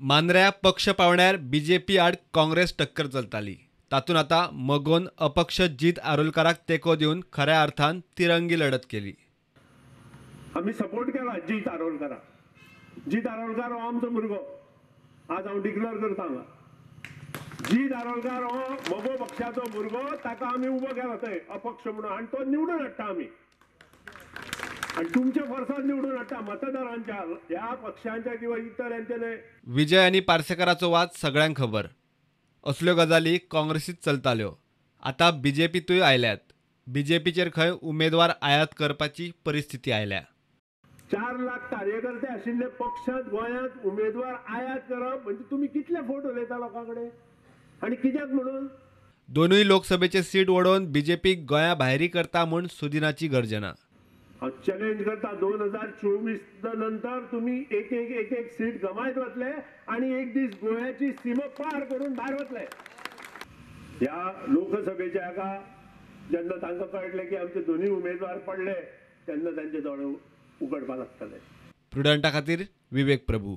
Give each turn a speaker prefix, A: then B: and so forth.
A: मांद्र्या पक्ष पावण्यार बीजेपी आड काँग्रेस टक्कर चलताली. तातूंत आतां मगोन अपक्ष जीत आरोलकाराक तेंको दिवन खऱ्या अर्थान तिरंगी लढत केली.
B: आमी सपोर्ट केला जीत आरोलकाराक. जीत आरोलकार हो आमचो भुरगो, आज हांव डिक्लेअर करता हांगा. जीत आरोलकार हो मगो पक्षाचो भुरगो, ताका आमी उबो केला थंय अपक्ष म्हणून आनी तो निवडून हाडटा आमी, आनी तुमच्या फोर्सान निवडून हाडटा, मतदारांच्या, ह्या पक्षांच्या किंवा इतर यांचे न्हय.
A: विजय आनी पार्सेकाराचो वाद सगळ्यांक खबर. असल्यो गजाली काँग्रेसीत चलताल्यो, आतां बीजेपींतूय आयल्यात. बीजेपीचेर खंय उमेदवार आयात करपाची परिस्थिती आयल्या.
B: 4 लाख कार्यकर्ते आशिल्ले पक्षांत गोंयांत उमेदवार आयात करप म्हणजे तुमी कितले फोट उलयता लोकां कडेन आनी कित्याक म्हणून?
A: दोनूय लोकसभेचे सीट वडोवन बीजेपी गोंया भायरी करता म्हूण सुदिनाची गर्जना.
B: हांव चॅलेंज करता, 2024 नंतर तुमी एक एक एक एक सीट गमायत वतले आनी एक दीस गोंयाची सीमा पार करून भायर वतले. ह्या लोकसभेच्या हाका जेन्ना तांकां कळटलें की आमचे दोनूय उमेदवार पडले तेन्ना तांचे दोळे उगडपाक लागतले.
A: प्रुडंटा खातीर विवेक प्रभू.